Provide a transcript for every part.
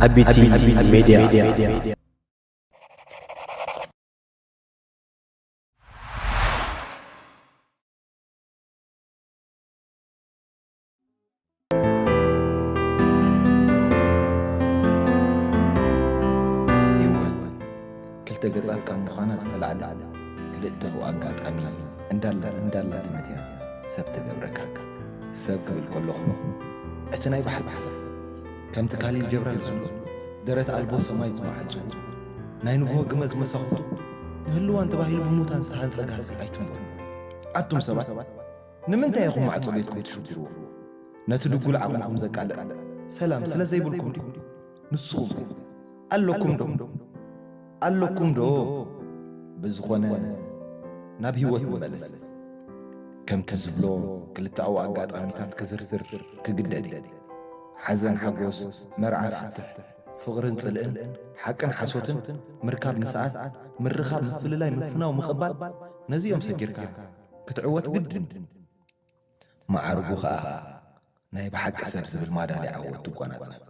ኣቢቲ ሜድያ። ሄዋን ክልተ ገጻት ካብ ምዃና ዝተላዕለ ክልተኡ ኣጋጣሚ እንዳላ እንዳላ ትምትያ ሰብ ትገብረካ። ሰብ ክብል ከለኹ እቲ ናይ ብሓቂ ሰብ ከምቲ ካሊል ጀብራል ዝብሎ ደረት ኣልቦ ሰማይ ዝመዓጹ ናይ ንግሆ ግመ ዝመሳኹቱ ንህልዋን ተባሂሉ ብሙታን ዝተሃንጸ ጋህሲ ኣይትንበሩ። ኣቱም ሰባት ንምንታይ ኢኹም ማዕጾ ቤትኩም ትሽጉርዎ? ነቲ ድጉል ዓቕምኹም ዘቃልዕ ሰላም ስለ ዘይብልኩም ድዩ? ንስኹም ከ ኣለኩም ዶ? ኣለኩም ዶ? ብዝኾነ ናብ ህይወት ንመለስ። ከምቲ ዝብሎ ክልተኣዊ ኣጋጣሚታት ክዝርዝር ክግደድ እየ። ሓዘን ሓጎስ፣ መርዓ ፍትሕ፣ ፍቕርን ጽልእን፣ ሓቅን ሓሶትን፣ ምርካብ ምስኣን፣ ምርኻብ ምፍልላይ ምፍናው ምቕባል፣ ነዚኦም ሰጊርካ ክትዕወት ግድን እዩ። መዓርጉ ኸኣ ናይ ብሓቂ ሰብ ዝብል ማዳልያ ዓወት ትጓናጸፍ።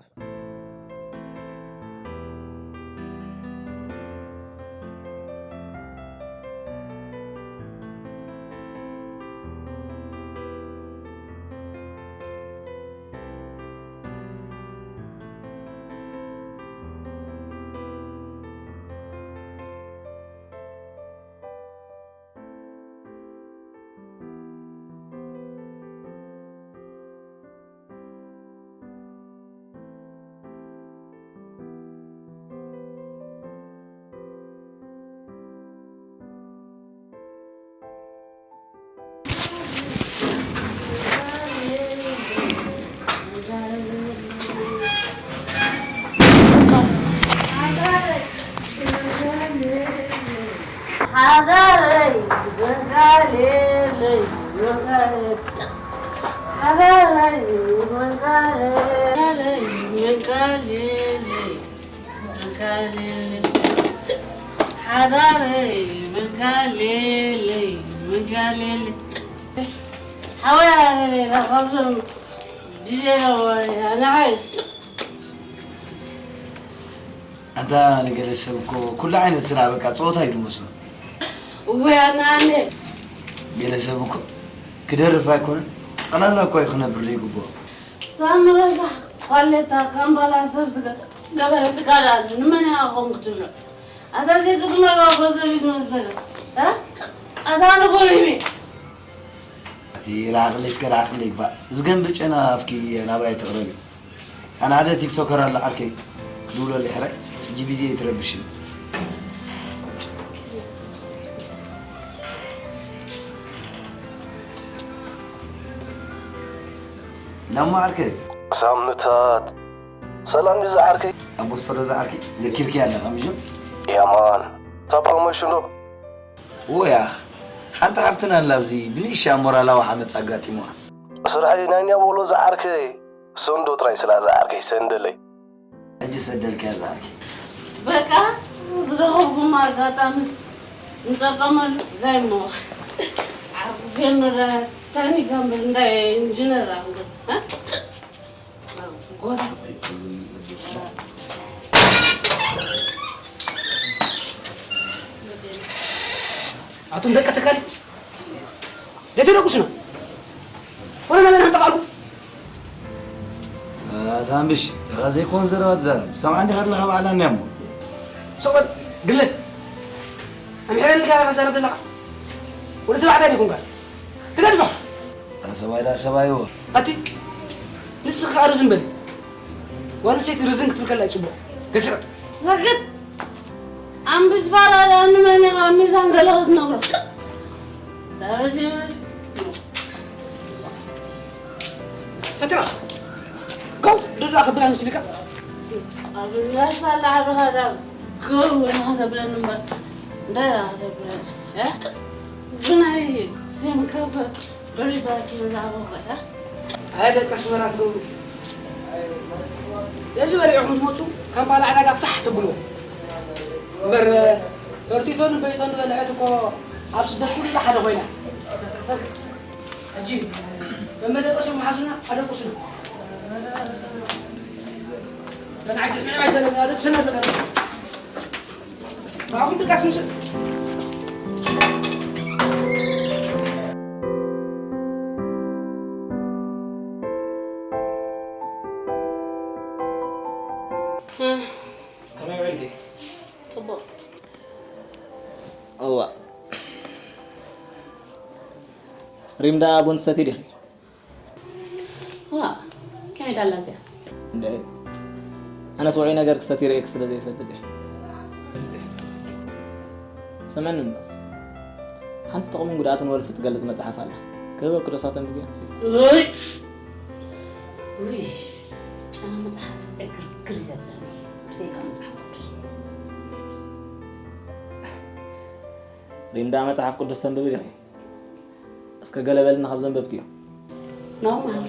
ሓዳረይ መንጋሌለይ መንጋሌለይ ሓወይ ኣለለይ ካብዞም ዲጄ ሓወይ ኣነ ሓይስ ኣንታ ንገለ ሰብ እኮ ኩሉ ዓይነት ስራሕ በቃ ፀወታ እዩ ዝመስሎ። እወ ኣነ ኣነ ገለ ሰብ እኮ ክደርፍ ኣይኮነን ጠቕላላ እኮ እዩ ክነብር ዘይግብኦ። ሳምረሳ ኳሌታ ካምባላ ሰብ ዝገበረ ዝጋዳ ኣሎ ንመን ኢኻ ከምኡ ክትብሎ ኣታ ዘይገጥሞ ኣቦ ሰብ እዩ ዝመስለካ እ ኣታ ንጎሪቢ እቲ ራቕሊ እስከ ራቕሊ ይባእ ዝገንብብ ጨና ኣፍኪ ናባይ ትቕረቢ ኣነ ሓደ ቲክቶከር ኣሎ ዓርከይ ክድውለሉ ሕራይ ሕጂ ግዜ ኣይትረብሽኒ ናሞ ዓርከይ ሳምንታት ሰላም ድዩ ዝዓርከይ ኣቦስቶዶ ዝዓርከይ ዘኪርክያ ኣለኻ ምጆ ያማን እታ ፕሮሞሽን ዶ እዎ ያኽ ሓንቲ ሓፍትና ኣላ ኣብዚ ብንእሻ ሞራላዊ ሓመፅ ኣጋጢምዋ ስርሐይ ናይ ኒያቦሎ ዝዓርከይ ሰንዶ ጥራይ ስላ ዝዓርከይ ሰንደለይ ሕጂ ሰደልክያ ዝዓርከይ በቃ ዝረኸብኩም ኣጋጣሚ ንጠቀመሉ ዳይሞ ዓርኩ ጀኖዳ ታኒካ እምበር እንዳይ ኢንጂነር ኣምበር ጎታ ኣቱም ደቂ ተካሊ ዘይተደቁስና ወረና መን ኣንጠፋልኩም ኣታ ኣምብሽ ተኻ ዘይኮን ዘረባ ትዛረብ ሰምዓ እንዲኻ ኣለኻ ባዕላ እኒኣ እሞ ሰቆል ግለ ኣምሕረኒ ጋር ተዛረብ ዘለኻ ወደ ተባዕታይ ዲኹም ጋር ትገድፎ ኣታ ሰብኣይ ዳ ሰብኣይ እዎ ኣቲ ንስኺ ከዓ ርዝን በሊ ጓል ኣንስተይቲ ርዝን ክትብል ከላ እዩ ፅቡቕ ገስዕጥ ሰግጥ ኣንብስ ፋራ ዳ ንመን ኢኻ ሚዛን ገለ ክትነግሮ ፈትራ ከው ድዳ ክብላ ምስልካ ኣብ ነሳ ላዕልኻ ዳ ገው ኢኻ ተብለኒ እምበር እንታይ ኢኻ ተብለኒ ብናይ ሴም ከፈ በሪዳኪ ዛበኸ ኣይ ደቂ ኣስመራ ትገብሩ ነዚ በሊዕኹም ትመፁ ከም ባል ዕዳጋ ፋሕ ትብልዎ እምበር ፈርቲቶን በይቶን ዝበልዐት እኮ ኣብ ስደት ኩሉ ሓደ ኮይና ሕጂ መመደቀሲኦም ሓዙና ኣደቁሱና ምዕራይ ምዕራይ ዘለና ዶ ትሰነድ ነገር? ማኹም ጥቃስ ምሽ ከመይ ውዒልኪ? ጽቡቕ። እዋ። ሪም ደኣ ቡን ትሰቲ ዲኺ? ዋ፣ ከመይ ዳላ እዚኣ? እንደ ኣነስ ውዑይ ነገር ክሰቲ ርእየክ ስለ ዘይፈልጥ እየ። ስምዕኒ እምበር፣ ሓንቲ ጥቕምን ጉድኣትን ወልፊ ትገልጽ መጽሓፍ ኣላ። ክህበኪ ዶ እሳ ተንብብያ? ውይ! ውይ! ጨና መጽሓፍ ዕግርግር እዩ ዘብለኒ። ብዘይካ መጽሓፍ ቅዱስ። ሪም ደኣ መጽሓፍ ቅዱስ ተንብቢ ዲኺ? እስከ ገለ በልና ካብ ዘንበብክዮ። ኖርማል።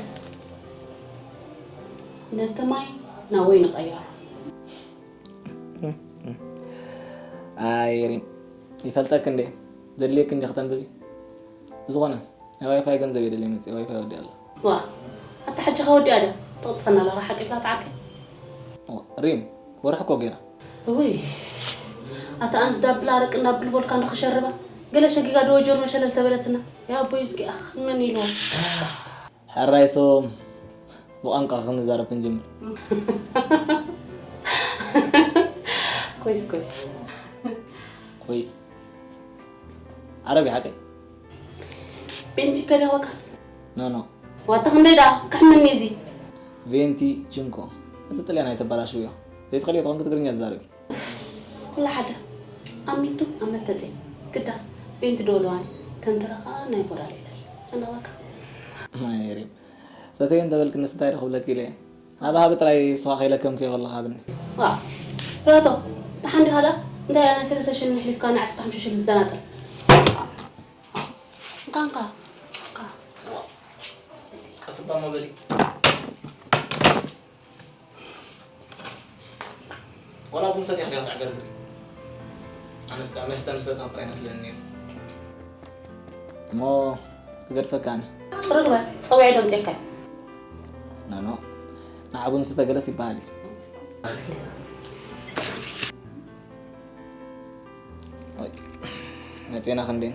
ነቲ ማይ ናብ ወይኒ ቀየሮ። ኣይ ሪም፣ ይፈልጠክ እንዴ? ዘድልየክ እንዴ ከተንብቢ? ብዝኾነ፣ ናይ ዋይፋይ ገንዘብ እየ ደልየ መጽእ፣ ዋይፋይ ወዲኣ ኣሎ። ዋ፣ ኣታ ሕጂ ከወዲኣ ድያ? ትቕልጥፈና ኣለኻ ሓቂ ኢልካ ተዓርከይ? ኦ፣ ሪም፣ ወርሒ እኮ ገይራ። እውይ፣ ኣታ ኣንስ ዳብል ኣረቂ እንዳብል ቮድካ እንዶ ክሸርባ፣ ገለ ሸጊጋ ዶ ጆርኖ ሸለል ተበለትና። ያ ኣቦይ እስኪ ኣኽ፣ መን ኢልዎ? ሕራይ ሶም፣ ብቋንቋ ክንዛረብ ክንጅምር። ኮይስ፣ ኮይስ። ኮይስ። ዓረብ እዩ ሓቀይ? ቤንቲ ከሊያ ዋጋ? ኖ፣ ኖ። ዋታ ክንደይ ደኣ? ክሕመኒ እዚ። ቬንቲ ችንኮ። እቲ ጥልያን ኣይተበላሽውዮ። ዘይትኽእልዮ ተኾንኪ ትግርኛ ትዛረቢ። ኩሉ ሓደ። ኣሚቱ ኣብ መተጺ። ግዳ ቤንቲ ዶ ለዋኒ። ተንትረኻ ናይ ጎዳለ ይለል። ሰናባካ። ማይ ሪም። ሰተየ እንተበልክንስ እንታይ ዶ ክብለኪ ኢለ እየ። ኣብ ሃቢ ጥራይ ንስኻ ከይለከምኩ የብልኻ ሃብኒ። ዋ፣ ራቶ፣ ደሓን ዲኻ ደኣ? እንታይ ኢላ ናይ ሰለስተ ሽልን ኣሕሊፍካ ናይ ዓሰርተ ሓሙሽተ ሽልን ትዘናጠል? እንካ፣ እንካ፣ እንካ። ቀስ እባ እሞ በሊ። ወላ ቡን ሰቲኻ ዲኻ ተዕገርግሪ? ኣነስ ከኣ መስተ ምስ ሰተኹ ኣይመስለኒ ነይሩ። እሞ ክገድፈካ ኣነ። ጽሩይ ግበር፣ ጸዊዐ ዶ ኣምጺኤካ? ኖ፣ ኖ። ንዓ ቡን ስተ ገለስ ይበሃል እዩ። ወይ፣ መጺእና ክንደይ?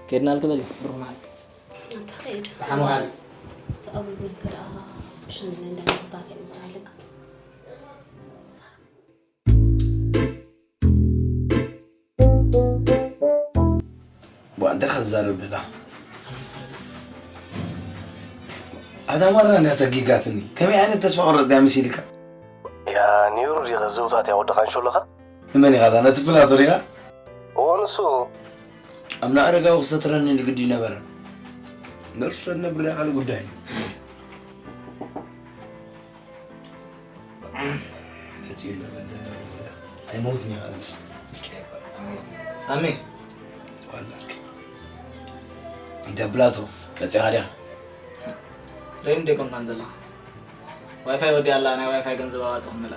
ከይድናልኪ በሊ፣ ብሩኽ መዓልቲ። ኣታ ኸይድ። ደሓን ዋል። ዝኣበሉ ከደኣ ሽንግለ እንዳተባከ እንታይ ኢልካ? ቧ፣ እንታይ ኢኻ ትዛረብ ደላ? ኣታ ማራ እንድያ ተጊጋትኒ። ከመይ ዓይነት ተስፋ ቆረጽ ድያ መሲልካ? ያ ኒውሩ ዲኻ ዘውታት ያ ወዲ ካንሾሎኻ? ንመን ኢኻ እታ? ነቲ ፕላቶ ዲኻ? እዎ፣ ንሱ። ኣብ ንኣረጋዊ ክሰትረኒ ግዲ ነበረ። ነርሱ ነብር ካልእ ጉዳይ እዩ። መጺኡ ኣሎ በለ። ኣይመውትን ኢኻ እዚስ። ሳሚ። ዋዛርክ። እንተ ብላቶ፣ መጺኻ ዲኻ? ሬም ደይ ኮንካን ዘለኻ። ዋይፋይ ወዲኣ ኣላ፣ ናይ ዋይፋይ ገንዘብ ኣዋጽእ ክምላ።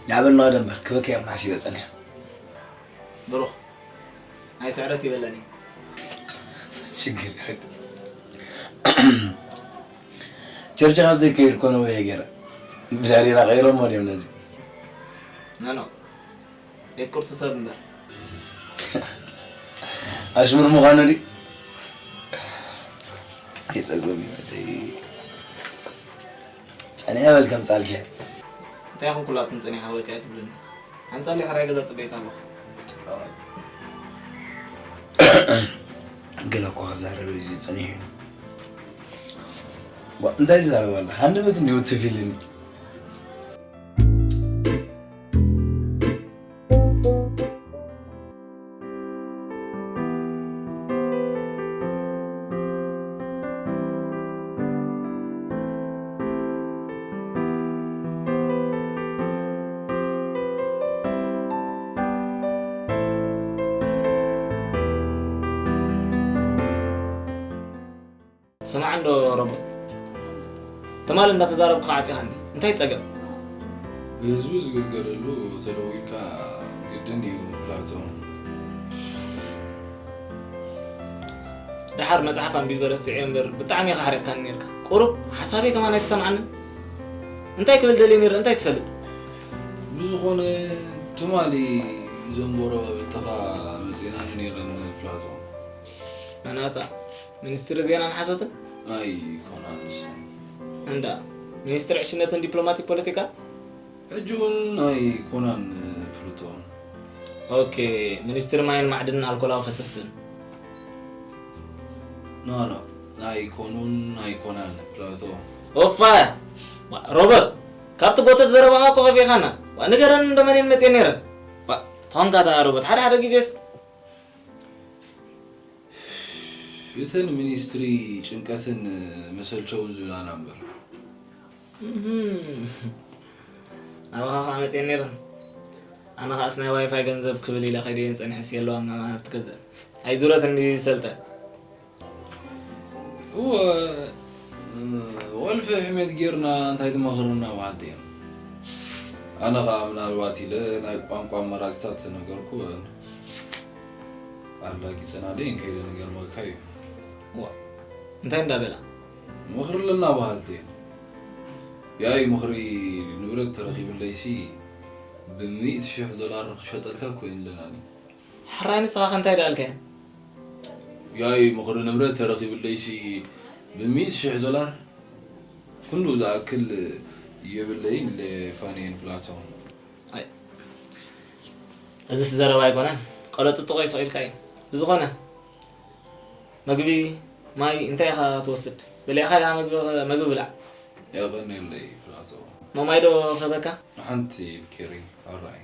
ንዓበልና ደምበር፣ ክበከ እዮም ሓሲበ ጸኒሐ። ብሩኽ፣ ናይ ስዕረት ይበለኒ። ሽግር የለን። ቸርች ካብ ዘይከይድ ኮነ ወይ ገይረ። ብዛሪራ ቀይሮሞ ድዮም ነዚ? ኖ፣ ኖ። ቤት ቁርሲ ሰብ እምበር። ኣሽሙር ምዃኑ ድዩ? ኣይጸገም እዩ ወደይ። ጸኒሐ በል ከምጻልኪ። እንታይ ይኹን ኩላትኩም ጸኒሓ ወይ ከኣ ትብሉኒ። ኣንጻለይ ሕራይ ገዛ ጽበየካ ኣለኹ። ገለ እኮ ክዛረብ እዩ ጸኒሑ። ዋ፣ እንታይ ዝዛረብ ኣሎ? ሃንደበት እንዲሁ ትፊልኒ። ስማዕ እንዶ ሮበርት፣ ትማል እንዳተዛረብኩ ዓጺኻኒ። እንታይ ጸገም? ብህዝቢ ዝግልገለሉ ተደዊልካ ግድን ድዩ ፕላቶ? ደሓር መጽሓፍ ኣንቢበ ረሲዐዮ እምበር ብጣዕሚ ኢኻ ሓሪቕካኒ ነርካ። ቁሩብ ሓሳበይ ከማን ኣይትሰምዓንን? እንታይ ክብል ደልየ ነይረ እንታይ ትፈልጥ? ብዝኾነ ትማሊ እዞም ጎረባብትኻ መጺኤናኒ ነይረን ፕላቶ። ኣናታ ሚኒስትሪ ዜናን ሓሶትን? ኣይኮናን ንሰን። እንዳ ሚኒስትሪ ዕሽነትን ዲፕሎማቲክ ፖለቲካ? ሕጂ እውን ኣይኮናን ፕሉቶ። ኦኬ፣ ሚኒስትሪ ማይን ማዕድንን ኣልኮላዊ ፈሰስትን? ኖ ኖ፣ ኣይኮኑን ኣይኮናን ፕሉቶ። ኦፋ! ዋ፣ ሮበርት፣ ካብቲ ጎተት ዘረባኻ እኮ ከፊእኻና። ዋ፣ ንገረኒ እንዶ መን እየን መጽየን ነይረን? ዋ፣ ተኾንካ ደኣ ሮበርት፣ ሓደ ሓደ ግዜስ እተን ሚኒስትሪ ጭንቀትን መሰልቸውን ዝብላና እምበር። እህም። ናባኻ ኸዓ መፅየን ነይረን። ኣነ ኸዓስ ናይ ዋይፋይ ገንዘብ ክብል ኢለ ከይደ እየን ፀኒሐስ የለዋን ናብ ሃብቲ ገዝአን። ኣይዙረት እንዲ ሰልጠ። እወ፣ ወልፊ ሕሜት ጌርና እንታይ ትመኽርና በሃልቲ እዮም። ኣነ ኸዓ ምናልባት ኢለ ናይ ቋንቋ ኣማራፅታት ተነገርኩወን። ኣላጊፀናለይ እንከይደ ነገር መግካ እዩ። ዋ፣ እንታይ እንዳበላ? ምኽሪ ኣለና በሃልቲ እዮም። ያይ ምኽሪ ንብረት ተረኺብለይሲ ብሚእቲ ሽሕ ዶላር ክሸጠልካ ኮይን ኣለናኒ። ሕራይ ንስኻ ከ እንታይ ደኣልካየን? ያይ ምኽሪ ንብረት ተረኺብለይሲ ብሚእቲ ሽሕ ዶላር ክንዱ ዝኣክል የብለይን ለፋንየን ፕላቶን። ኣይ፣ እዚስ ዘረባ ኣይኮነን። ቆሎ ጥጥቆ ይስቕ ኢልካ እዩ። ብዝኾነ፣ መግቢ፣ ማይ እንታይ ኢኻ ትወስድ? በሊዕካ ደኣ መግቢ፣ መግቢ ብላዕ። የቐንየለይ ፕላቶ። እሞ ማይ ዶ ክህበካ? ሓንቲ ብኬሪ፣ ኣራይ።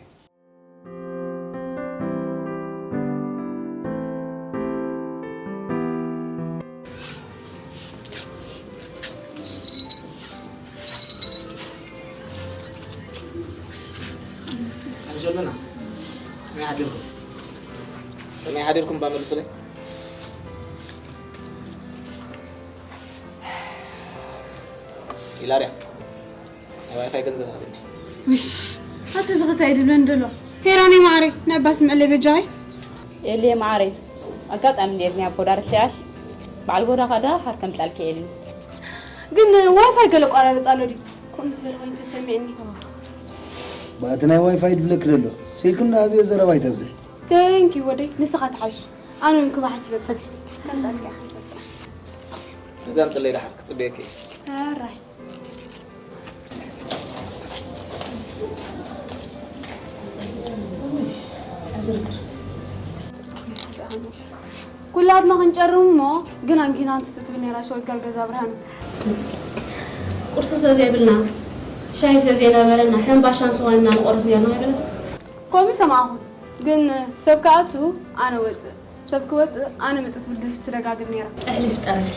ኣንጀሎና፣ ከመይ ሓዲርኩም? ከመይ ሓዲርኩም እባ መልሱለይ? ኢላርያ፣ ናይ ዋይፋይ ገንዘብ ሃብኒ። ውሽ፣ ኣቲ ዝኽታይ ድብለን ደሎ? ሄራኒ ማዕረይ፣ ናይ ኣባ ስምዕለይ በጃይ። ኤልየ ማዕረይ፣ ኣጋጣሚ እንድየ እዝኒ ኣብ ጎዳ ረሲዓስ፣ በዓል ጎዳ ኸዳ ሓር ከምጻልኪ ኤሊ። ግን ዋይፋይ ገለ ኣቋራርጻ ኣሎ ድዩ? ከምኡ ዝበለ ኮይኑ ተሰሚዕኒ። ባእቲ ናይ ዋይፋይ ድብለኪ ደሎ፣ ስልክና ኣብዮ ዘረባ ኣይተብዝሕ። Thank you ወደይ፣ ንስኻ ትሓሽ። ኣነ እውን ክበሓስ ይበጽሕ። ከምጻልኪ እያ ሓንጸጽ። እዛ ኣምጽለይ ደሓር ክጽበየኪ እየ። ኣራይ። ኩላትና ክንጨርም እሞ ግን ኣንጊና እንትስ ትብል ነይራ ሸዊት ጋል ገዛ ብርሃኑ። ቁርሲ ስለ ዘይብልና፣ ሻሂ ስለ ዘይነበረና፣ ሕምባሻን ስዋን ኢና ንቆርስ ነይርና ኣይበለትን? ከምኡ ሰማዕኹ። ግን ሰብ ክኣቱ ኣነ ወጽእ፣ ሰብ ክወጽእ ኣነ መጽእ ትብል ድርፊ ትደጋግም ነይራ። ጥሕሊ ፍጠረልኪ።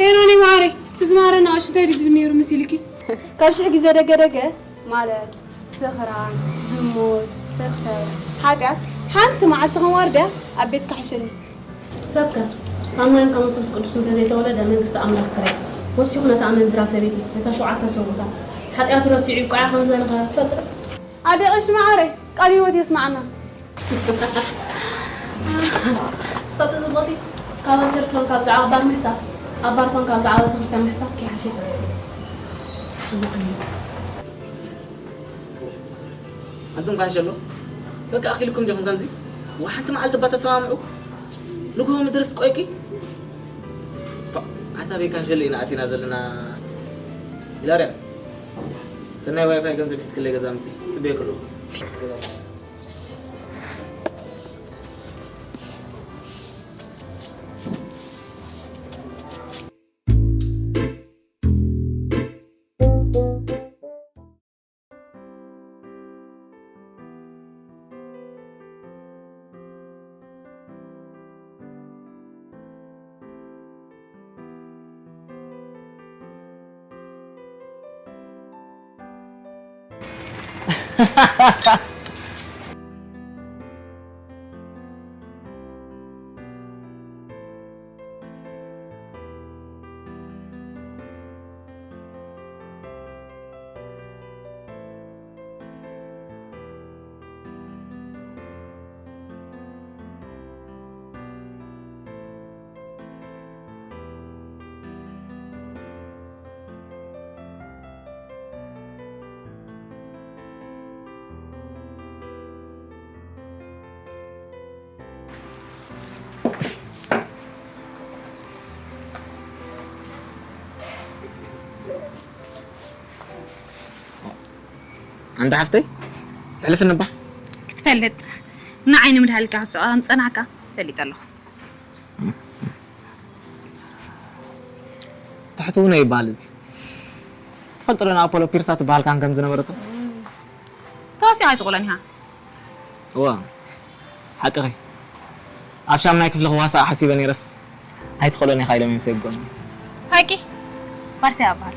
ሄሮኒ ማዕረይ፣ እዚ ማዕረ ንኣሽቱ እንታይ ድዩ ዝብል ነይሩ መሲልኪ? ካብ ሽሕ ግዜ ደገ ደገ ማለት ስኽራን፣ ዝሙት፣ ርኽሰት፣ ሓጢኣት ሓንቲ መዓልቲ ከም ዋርድያ ኣብ ቤትካ ሕሸኒ። ሰብከ ካብ ማይን ካብ መንፈስ ቅዱስ እንተዘይተወለደ መንግስቲ ኣምላኽ ክረይ። ወሲኹ ነታ ኣመንዝራ ሰበይቲ፣ ነታ ሸውዓተ ሰብኡታ፣ ሓጢኣቱ ረሲዑ ይብቅዓ ከም ዝበለ ከ ትፈልጢ ዶ? ኣደ ቀሺ መዓረይ፣ ቃል ህይወት የስማዓና። ፈልጢ ጽቡቕቲ፣ ካብ ኣብ ቸርች ኮን ካብ ዛዕባ ባር ምሕሳብ፣ ኣብ ባር ኮን ካብ ዛዕባ ቤተክርስትያን ምሕሳብ ከይሓሸ ይፈልጥ። ጽቡቕ እዩ። ኣንቱም ካንሸሎ፣ በቃ ኣኺልኩም ዲኹም ከምዚ? ወሓንቲ መዓልቲ እባ ተሰማምዑ። ንግሆ ምድርስ ቆይቂ። ፓ፣ ኣታ በይ ካንሸሎ ኢና ኣቲና ዘለና? ኢላርያ፣ እቲ ናይ ዋይፋይ ገንዘብ ሒዝክለይ ገዛ ምጺ። ጽበየኪ ኣለኹ። ኣንታ ሓፍተይ፣ የሕልፍኒ እባ። ክትፈልጥ፣ ንዓይ ንምድሃልካ ክትስዕሮ ከም ዝጸናሕካ ፈሊጠ ኣለኹ። ትሕቲ እውን ኣይበሃል እዚ። ትፈልጦ ዶ ንኣፖሎ ፒርሳ ትበሃል ካህን ከም ዝነበረቶ? ተዋሲኻ ኣይትቑሎን ኢኻ። እዋ፣ ሓቅኺ። ኣብ ሻምናይ ክፍሊ ክዋሳእ ሓሲበ ነይረስ፣ ኣይትኽእሎን ኢኻ ኢሎም እዮም ሰይጎምኒ። ሓቂ? ማርሴ ይበሃል።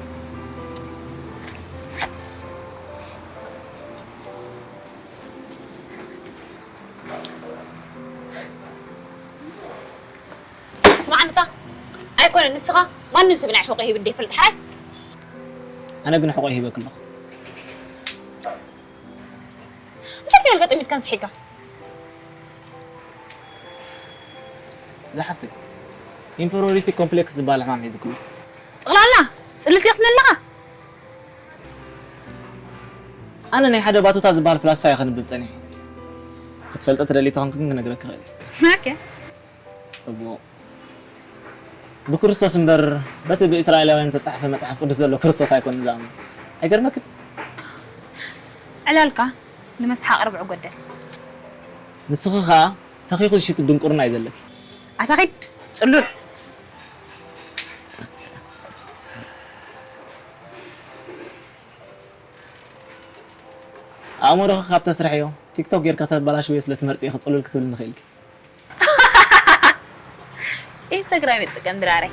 ስማዕ ኣንታ፣ ኣይኮነን ንስኻ፣ ማንም ሰብ ንዓይ ሕቖ ሂቡ እንደ ይፈልጥ ሓራይ። ኣነ ግን ሕቖ ሂበክ ኣለኹ። እንታይ ገለ ገጠሚትካ ንስሒካ? ዝሓፍተይ፣ ኢንፈሮሪቲ ኮምፕሌክስ ዝበሃል ሕማም ሒዙክሎ። ጠቕላላ ጽልልቲ ክትብለለኻ? ኣነ ናይ ሓደ ባቱታ ዝበሃል ፍላስፋ እየ ከንብብ ጸኒሐ። ክትፈልጦ ትደሊ ተኾንክ ግን ክነግረክ እኽእል እየ። ኦኬ። ጽቡቕ። ብክርስቶስ እምበር በቲ ብእስራኤላውያን ዝተጻሕፈ መጽሓፍ ቅዱስ ዘሎ ክርስቶስ ኣይኮንን ዝኣምን። ኣይገርመክን? ዕላልካ ንመስሓቕ ርብዒ ጎደል። ንስኺ ኸኣ ተኺኹ ዝሽት ድንቁርና እዩ ዘለኪ። ኣታ ኺድ ጽሉል። ኣእምሮኺ ካብ ተስርሕዮ፣ ቲክቶክ ጌርካ ተበላሽውዮ ስለ ትመርጺ ኢኺ ጽሉል ክትብልኒ ክኢልኪ። ኢንስታግራም ይጥቀም ድራረይ።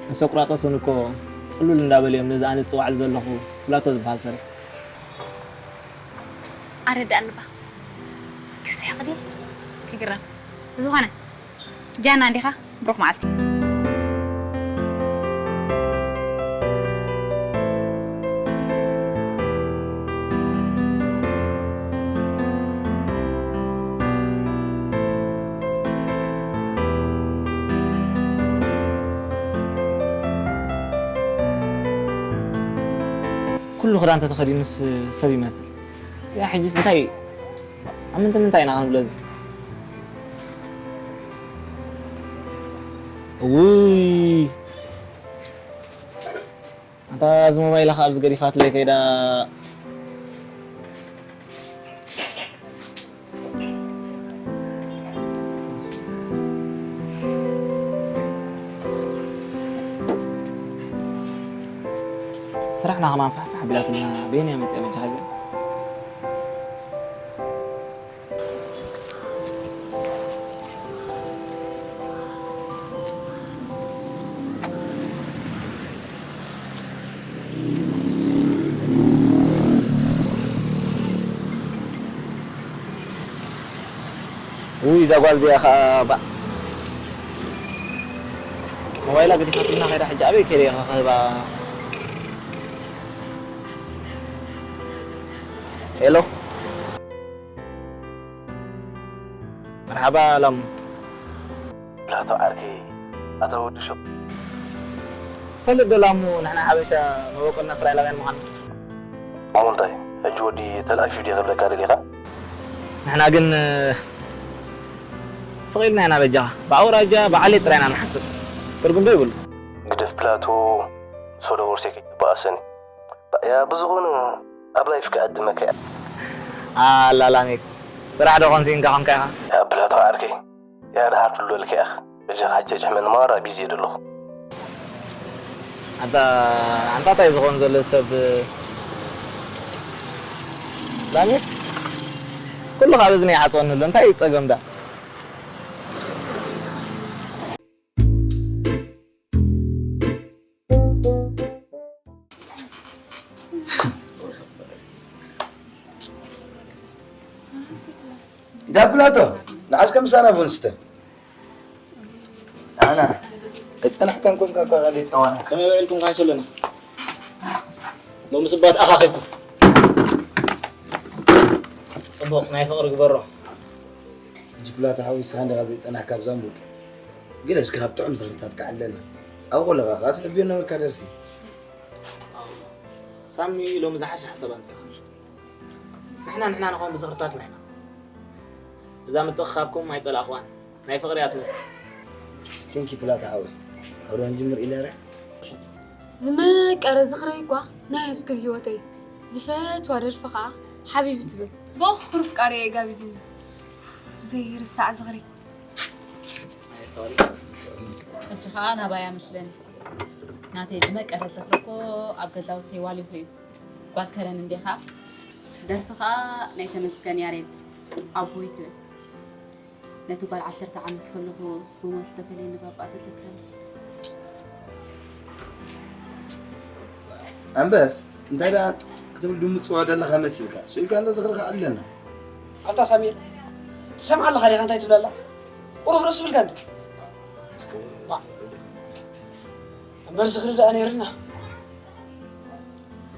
ንሶቅራጦስ እውን እኮ ጽሉል እንዳበልዮም ነዚ ኣነ ዝጽዋዕሉ ዘለኹ ፕላቶ ዝበሃል ሰሪሑ። ኣረዳእኒ እባ። ክስሕቕ ድየ? ክግረም። ብዝኾነ፣ ጃና እንዲኻ? ብሩኽ መዓልቲ። ኩሉ ክዳን ተተኸዲኑስ ሰብ ይመስል። ያ ሕጅስ እንታይ እዩ? ኣብ ምንታይ ምንታይ ኢና ክንብሎ እዚ? እውይ! ኣታ እዚ ሞባይላ ከኣ ኣብዚ ገዲፋትለይ ከይዳ። ስራሕና ከማን ፋሕፋሕ ኣቢላትና በየናይ መፂኣ በጃኻ እዚኣ? ውይ፣ እዛ ጓል እዚኣ ኸኣ ባእ። ሞባይላ ገዲፋትልና ከይዳ፣ ሕጂ ኣበይ ከይደ ኢኻ ክህባ? ሄሎ። መርሓባ ላሙ። ፕላቶ ዓርከይ፣ ኣታ ወዲ ሹቕ። ትፈልጥ ዶ ላሙ፣ ንሕና ሓበሻ መበቆልና እስራኤላውያን ምዃንና? እሞ እንታይ፣ ሕጂ ወዲ ተልኣፊፍ ድየ ክብለካ ደሊኻ? ንሕና ግን፣ ስቕ ኢልና ኢና በጃኻ። ብኣውራጃ፣ ብዓሌት ጥራይ ኢና ንሓስብ። ትርጉም ዶ ይብሉ? ግደፍ ፕላቶ፣ ሶሎ ወርሴ ከይትበኣሰኒ። ያ፣ ብዝኾነ ኣብ ላይፍ ክዕድመካ እያ። ኣላ ላሜክ፣ ስራሕ ዶ ኮንሲንካ ኮንካ ኢኻ? ያ ፕላቶ ዓርከይ፣ ያ ደሓር ክልወልካ ኢኻ። በጃኻ ሕጂ ኣጭሕመኒ፣ ማራ ቢዚ እየ ዘለኹ። ኣንታ፣ ኣንታ እንታይ ዝኾን ዘሎ ሰብ፣ ላሜክ? ኩሉ ካብ እዝኒ ይዓጽወኒ ኣሎ። እንታይ እዩ ጸገም ዳ? ኢታ ፕላቶ፣ ንዓስከ ምሳና ቡን ስተ። ኣና፣ ከይጸናሕካን ኮንካ እኳ ካልእ ጸዋና። ከመይ ውዒልኩም ካንሸሎና? ሎምስ እባ ተኣኻኺብኩም። ጽቡቕ፣ ናይ ፍቕሪ ግበሮ። ሕጂ ፕላቶ ሓወይ፣ ንስኻ እንዲኻ ዘይጸናሕካ ኣብዛ ሙድ። ግን እስኪ ካብ ጥዑም ዝኽርታት ክዓለልና። ኣብኡ ከለኻ ከኣ ትሕብዮ ነበርካ ደርፊ። ሳሚ ሎሚ ዝሓሸ ሓሳብ ኣምጺእካ። ንሕና ንሕና ንኸውን ብዝኽርታትና ኢና። እዛ ምትእኽኻብኩም ኣይጸላእኽዋን። ናይ ፍቕሪ እያ ትመስል። ቴንኪ ፕላታ ሓወይ። ሕሩን ጅምር ኢለረ። ዝመቀረ ዝኽረይ እኳ ናይ ሃይስኩል ህይወተይ። ዝፈትዋ ደርፊ ኸዓ ሓቢቢ ትብል። ብእኹ ክሩፍ ቃርያ እዩ ጋቢዝኒ። ዘይርሳዕ ዝኽሪ። ሕጂ ኸዓ ናባያ መስለኒ። ናተይ ዝመቀረ ዝኽሪ እኮ ኣብ ገዛውተይ ዋሊኹ እዩ። ጓል ከረን እንዲኻ። ደርፊ ኸዓ ናይ ተመስገን ያሬድ ኣቦይ ትብል። ነቲ ጓል ዓሰርተ ዓመት ከለኹ ብሞት ዝተፈለየኒ ባባ ተዘክረንስ። ኣንበስ፣ እንታይ ደኣ ክትብል ድምጽ ወደለኻ መሲልካ? ስኢልካ ኣሎ ዝኽርኻ ኣለና። ኣታ ሳሚር፣ ትሰምዓ ኣለኻ ዲኻ እንታይ ትብል ኣላ? ቁሩብ ርእሲ ብልካ እንዲ። ባ። እምበር ዝኽሪ ደኣ ነይርና።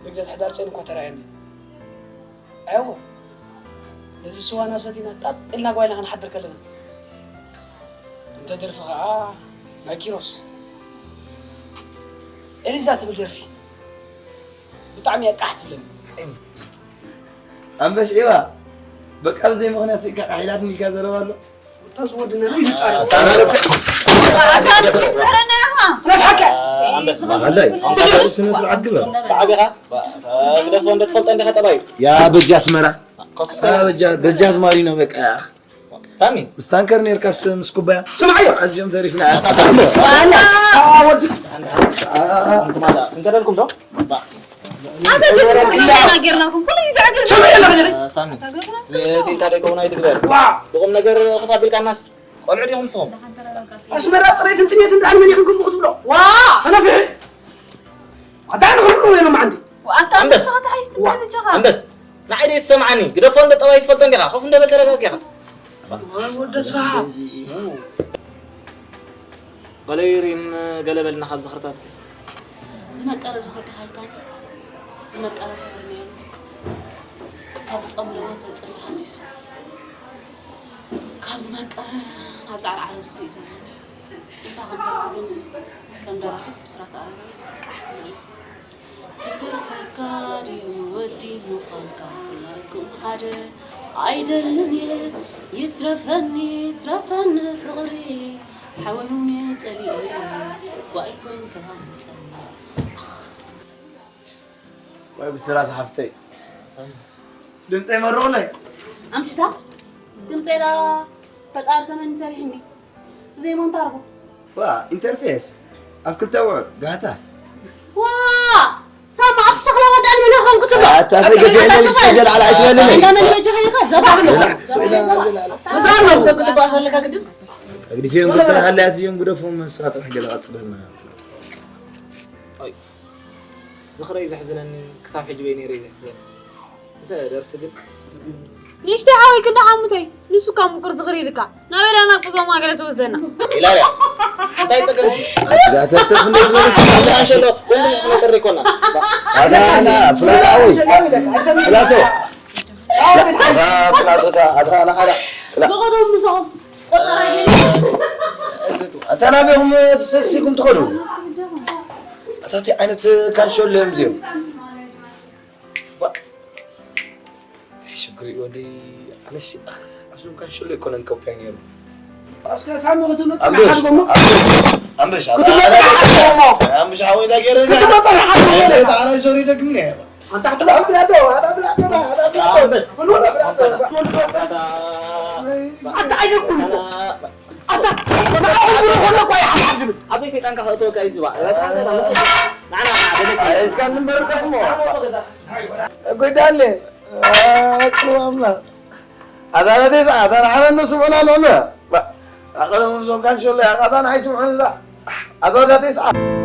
ንግደት ሕዳር ጨን እኳ ተራእየኒ። ኣይወ፣ ነዚ ስዋና ሰቲና ጣጥ ኢልና ጓይና ክንሓድር ከለና። እንተ ደርፊ ኸዓ ናይ ኪሮስ ኤሊዛ ትብል ደርፊ ብጣዕሚ እያ ቃሕ ትብለኒ። ኣንበሽ ዒባ፣ በቃ ብዘይ ምኽንያት ስኢልካ ቃሕ ኢላትኒ ኢልካ ዘረባ ኣሎ። እታ ዝወድና ነው ይጻረፍ። ኣንበስ፣ ማኸላይ፣ ስነ ስርዓት ግበር። ብዓቢኻ፣ ግደፎ እንደ ትፈልጦ እንዲኻ ጠባዩ። ያ በጃ ኣስመራ። ያ በጃ፣ በጃ ኣዝማሪኖ በቃ፣ ያ። ሳሚ። ምስ ታንከር ኔርካስ ምስ ኩባያ። ስምዓዮ። ኣዝዮም ዘሪፍና። ዋላ። ኣንቱም ኣላ፣ ክንከደልኩም ዶ? ኣንተ ግን ጌርናኩም ኩሉ ግዜ ዕግር። ስምዒ ኣለኻ ጀሪ። ሳሚ። ስኢልካ ዶ ይከውን ኣይትግበር። ዋ። ብቁም ነገር ከፍ ኣቢልካናስ ቆልዑ ዲኹም ንስኹም? ኣስመራ ጽሬትን ጥሜትን ደኣ ንመን ኢኹም ከምኡ ክትብሎ? ዋ! ተነፍሒ! ኣታ ንኽብሉ ወይ ሎማዓንቲ? ኣታ ኣንበስ! ንስኻ ተሓይሽ ትብል ዋ! በጃኻ። ኣንበስ! ንዓይ ደይ ትሰምዓኒ? ግደፎ እንዶ ጠባይ ትፈልጦ እንዲኻ? ኮፍ እንዶ በል ተረጋጊኻ። ወይ ወዲ ኣስፍሃ! በለይ ሪም ገለ በልና ካብ ዝኽርታትኪ። ዝመቀረ ዝኽሪ ዲኻ ኢልካኒ? ዝመቀረ ዝኽሪ ነይሩ። ካብ ጸምለወ ተጽሪ ሃሲሱ። ካብ ዝመቀረ ናብ ጻዕርዓረ ዝኽሪ እዩ ዘሎ። እንታይ ከም ደርፊ ግን ከም ደራፊት ብስራት ኣረጋዊ ቃሕ ትብል። ክትርፈካ ድዩ ወዲ ምዃንካ? ኩላትኩም ሓደ ኣይደልን እየ። ይትረፈኒ፣ ይትረፈኒ ፍቕሪ። ሓወይ ሙሜ ጸሊኤ፣ ጓል ኮንካ ምጸኒ። ወይ ብስራት ሓፍተይ። ድምፀይ መርቑለይ። ኣምሽታ ድምፀይ ዳ ፈጣሪ ተመኒ ሰሪሕኒ። ብዘይ ሞንታርቦ። ዋ፣ ኢንተርፌስ። ኣብ ክልተ ውዕል፣ ጋህታፍ። ዋ፣ ሳማ ኣኽሶ ክላ ወዳል ምን ኾንኩ ትብሎ? ኣታ ፈገግ ኣታ በል፣ ሰጀል ዓላ ኣይትበልኒ። እንዳ መን በጃኻ ኢኻ? ዘባ። ላ፣ ሶ ኢላ ዘላ። መሳሎ ሰብ ክትባእስ ኣለካ ግድን? ኣግዲፍዮም ክትሓልያት እዮም ግደፎም፣ ንስኻ ጥራሕ ገለ ቀጽለልና። ኣይ፣ ዝኽረይ ዘሕዝነኒ ክሳብ ሕጂ በይነይ ርእየ ዘሕስበኒ። እንተ ደርፊ ግን ንእሽተይ ሓወይ ክንዲ ሓሙተይ፣ ንሱ ካብ ምቁር ዝኽሪ ኢልካ ናበይ ዳ ናቅዞማ ገለ ትወስደና? ኢላርያ፣ እንታይ ጸገምኪ? ኣትጋተፍተፍ እንደ ትበልስ ኣንተ ኣንሸሎ፣ ወንድም ክነበር ይኮና። ኣታ ኣና፣ ፍላቶ ሓወይ። ፍላቶ። ላ፣ ፍላቶ፣ ታ፣ ኣታ ኣና ሓዳ። ፍላ-፣ ብቐደም ምሳኹም ቆጸራ ገይሩ። ኣታ ናበይኹም ተሰሲኩም ትኸዱ? ኣታ፣ እቲ ዓይነት ካንሸሎ እዮም እዚኦም። ባ-፣ ኣይ፣ ሽግር እዩ ወደይ። ኣነስ፣ ኣዞም ካንሸሎ ኣይኮነን ከውታይ ነይሩ። እስከ ሳሚ ክትብሎ ኣምበሽ፣ ጽናሕ ኣድጎሞ። ኣምበሽ፣ ኣምበሽ፣ ኣታ፣ ክትብሎ ጽናሕ ኣድጎሞ። ኣምበሽ፣ ሓወይ፣ እንታይ ገይረ? ክትብሎ ጽናሕ ኣድጎሞ። ኣይ፣ ኣታ፣ ኣነ ሶሪ ደግም ነይ። ኣንታ፣ ኣንታ፣ ብላዶ፣ ኣታ፣ ብላዶ፣ ኣታ፣ ብላዶ። ኣምበሽ። ብሉ፣ ብላዶ። ኣታ፣ ኣታ፣ ኣይደግሙን እኮ። ኣታ፣ ኣታ፣ ንዓኹም ብሎ ከሎ እኮ ኣይሓሓዝምን። ኣበይ ሰይጣንካ ከእተወካ እዩ ዝባ? ንዓና፣ ንዓና፣ ደለክ። ኣይ፣ እስካ ንንበር ደሞ። ጎይዳለ። ኣክሉ ኣምላኽ። ኣታ፣ ኣታ፣ ኣታ፣ ንሓና ንስምዑና ኣለና። ባ-፣ ኣቐደም እዞም ካንሸሎ፣ ኣታ፣ ንዓይ ስምዑኒ እዛ። ኣታ፣ ኣታ፣ ኣታ፣